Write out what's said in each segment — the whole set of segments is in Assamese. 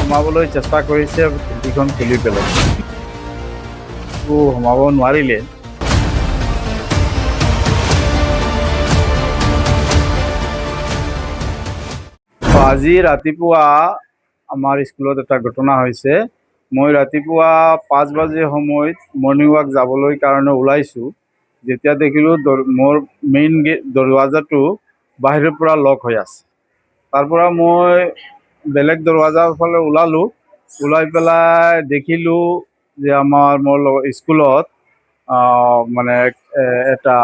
সোমাবলৈ চেষ্টা কৰিছে খিৰিকীখন খুলি পেলাই, একো সোমাব নোৱাৰিলে। আজি ৰাতিপুৱা আমাৰ স্কুলত এটা ঘটনা হৈছে। মই ৰাতিপুৱা 5 বাজে সময়ত মৰ্ণিং ৱাক যাবলৈ কাৰণে ওলাইছোঁ। যেতিয়া দেখিলোঁ মোৰ মেইন গেট দৰৱাজাটো বাহিৰৰ পৰা লক হৈ আছে। তাৰ পৰা মই বেলেগ দৰৱাজাৰ ফালে ওলালোঁ। ওলাই পেলাই দেখিলোঁ যে মোৰ লগত স্কুলত মানে এটা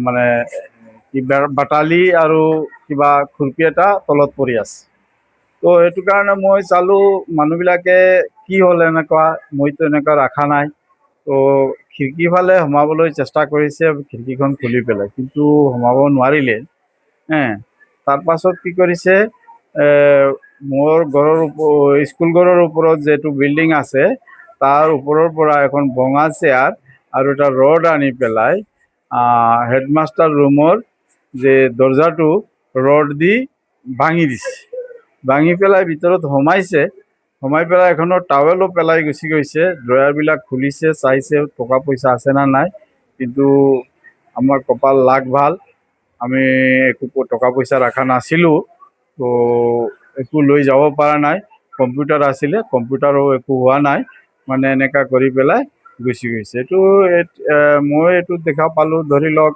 মানে কিবা বাটালি আৰু কিবা খুৰপি এটা তলত পৰি আছে। তো সেইটো কাৰণে মই চালোঁ, মানুহবিলাকে কি হ'ল এনেকুৱা, মইতো এনেকুৱা ৰখা নাই। তো খিৰিকী ফালে সোমাবলৈ চেষ্টা কৰিছে খিৰিকীখন খুলি পেলাই, কিন্তু সোমাব নোৱাৰিলে। হে, তাৰপাছত কি কৰিছে, মোৰ ঘৰৰ স্কুল ঘৰৰ ওপৰত যিটো বিল্ডিং আছে, তাৰ ওপৰৰ পৰা এখন ভঙা চেয়াৰ আৰু এটা ৰড আনি পেলাই হেডমাষ্টাৰ ৰুমৰ যে দৰ্জাটো ৰড দি ভাঙি দিছে। ভাঙি পেলাই ভিতৰত সোমাইছে। সোমাই পেলাই এখনৰ টাৱেলো পেলাই গুচি গৈছে। ড্ৰয়াৰবিলাক খুলিছে, চাইছে টকা পইচা আছে না নাই। কিন্তু আমাৰ কপাল লাক ভাল, আমি একো টকা পইচা ৰখা নাছিলোঁ, তো একো লৈ যাব পৰা নাই। কম্পিউটাৰ আছিলে, কম্পিউটাৰো একো হোৱা নাই। মানে এনেকুৱা কৰি পেলাই গুচি গৈছে। এইটো মই এইটো দেখা পালোঁ ধৰি লওক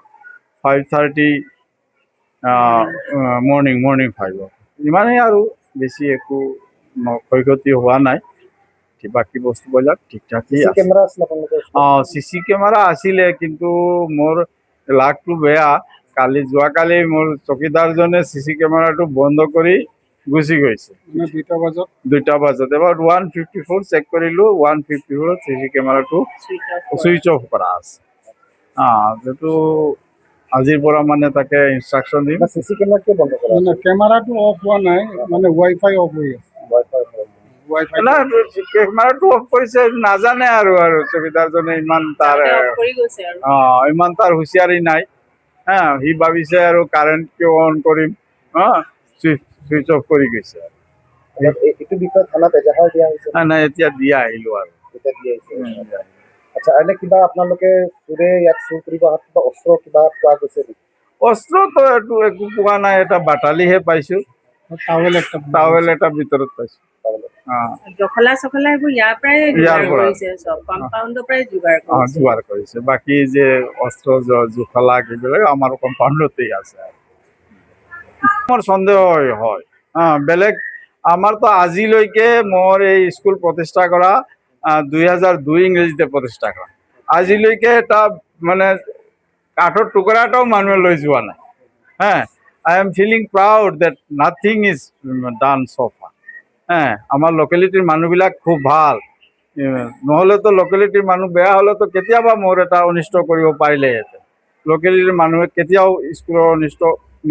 5:30 মৰ্ণিং, মৰ্ণিং 5ত। ইমানেই আৰু বেছি একো ক্ষয় ক্ষতি হোৱা নাই। বাকী বস্তুবিলাক ঠিক ঠাকেই চি আছে। কেমেৰা আছিল আপোনালোকৰ? অঁ, চি চি কেমেৰা আছিলে, কিন্তু মোৰ লাকটো বেয়া, কালি যোৱাকালি মোৰ চকীদাৰজনে চি চি কেমেৰাটো বন্ধ কৰি গুচি গৈছে। মানে 2টা বজাত? 2টা বজাত এবাৰ 1:54 চেক কৰিলোঁ, 1:54ত চি চি কেমেৰাটো ছুইচ অফ কৰা আছে। অঁ, সেইটো আজিৰ পৰা মানে তাকে ইনষ্ট্ৰাকশ্যন দিম। চি চি কেমেৰা কিয় বন্ধ কৰা? মানে কেমেৰাটো অফ হোৱা নাই, মানে ৱাই ফাই অফ হৈ আছে। ৱাই ফাই? ৱাই ফাই। নাই, কেমেৰাটো অফ কৰিছে নাজানে আৰু চকীদাৰজনে ইমান তাৰ কৰি গৈছে আৰু। অঁ, ইমান তাৰ হুঁচিয়াৰী নাই। হা, সি ভাবিছে আৰু কাৰেণ্ট কিয় অন কৰিম। অঁ, চুইচ অফ কৰি গৈছে। এইটো বিষয়ে থানাত এজাহাৰ দিয়া হৈছে? নাই নাই, এতিয়া দিয়া আহিলোঁ আৰু। এতিয়া দিয়া হৈছে। আচ্ছা, এনে কিবা আপোনালোকে চোৰে ইয়াত চুৰ কৰিব অহাত কিবা অস্ত্ৰ কিবা পোৱা গৈছে নেকি? অস্ত্ৰতো এইটো একো পোৱা নাই, এটা বাটালিহে পাইছোঁ। টাৱেল একটা। টাৱেল এটা ভিতৰত পাইছোঁ। অঁ। জখলা চখলা সেইবোৰ ইয়াৰ পৰাই ইয়াৰ যোগাৰ পৰা। কৰিছে, চব কম্পাউণ্ডৰ পৰাই যোগাৰ কৰিছে। যোগাৰ কৰিছে। বাকী যে অস্ত্ৰ জখলা এইবিলাক আমাৰ কম্পাউণ্ডতেই আছে। আৰু মোৰ সন্দেহ হয়, বেলেগ আমাৰতো আজিলৈকে মোৰ এই স্কুল প্ৰতিষ্ঠা কৰা 2002 ইংৰাজীতে প্ৰতিষ্ঠা কৰা, আজিলৈকে এটা মানে কাঠৰ টুকুৰা এটাও মানুহে লৈ যোৱা নাই। হা, I am feeling proud that nothing is done so far. হা, আমাৰ লোকেলিটিৰ মানুহবিলাক খুব ভাল। নহ'লেতো লোকেলিটিৰ মানুহ বেয়া হ'লেতো কেতিয়াবা মোৰ এটা অনিষ্ট কৰিব পাৰিলেহেঁতেন। লোকেলিটিৰ মানুহে কেতিয়াও স্কুলৰ অনিষ্ট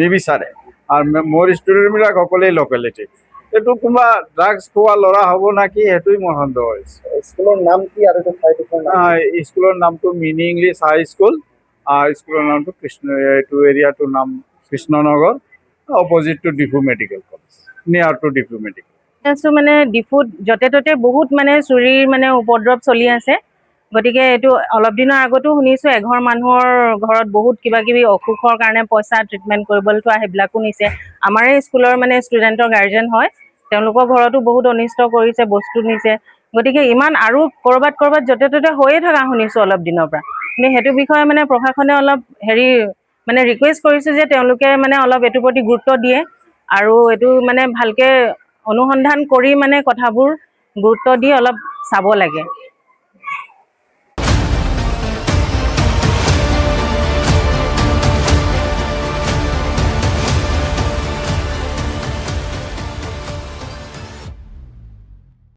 নিবিচাৰে। আৰু মোৰ ষ্টুডেণ্টবিলাক সকলোৱেই লোকেলিটিৰ। এইটো কোনোবা ড্ৰাগছ খোৱা ল'ৰা হ'ব নেকি, সেইটোৱেই মোৰ সন্দেহ হৈছে। স্কুলৰ নাম কি আৰু এইটো ঠাইডোখৰ নাম? স্কুলৰ নামটো মিনি ইংলিছ হাই স্কুল। স্কুলৰ নামটো কৃষ্ণ, এইটো এৰিয়াটোৰ নাম Krishnanagar, opposite to Diphu Medical College, near to Diphu Medical. আছো মানে ডিফুত য'তে ত'তে বহুত মানে চুৰিৰ মানে উপদ্ৰৱ চলি আছে। গতিকে এইটো অলপ দিনৰ আগতো শুনিছোঁ, এঘৰ মানুহৰ ঘৰত বহুত কিবা কিবি অসুখৰ কাৰণে পইচা ট্ৰিটমেণ্ট কৰিবলৈ থোৱা সেইবিলাকো নিছে। আমাৰে স্কুলৰ মানে ষ্টুডেণ্টৰ গাৰ্জেন হয়, তেওঁলোকৰ ঘৰতো বহুত অনিষ্ট কৰিছে, বস্তু নিছে। গতিকে ইমান আৰু ক'ৰবাত ক'ৰবাত য'তে ত'তে হৈয়ে থকা শুনিছোঁ অলপ দিনৰ পৰা। কিন্তু সেইটো বিষয়ে মানে প্ৰশাসনে অলপ হেৰি মানে ৰিকুৱেষ্ট কৰিছোঁ যে তেওঁলোকে মানে অলপ এইটোৰ প্ৰতি গুৰুত্ব দিয়ে আৰু এইটো মানে ভালকে অনুসন্ধান কৰি মানে কথাবোৰ গুৰুত্ব দি অলপ চাব লাগে।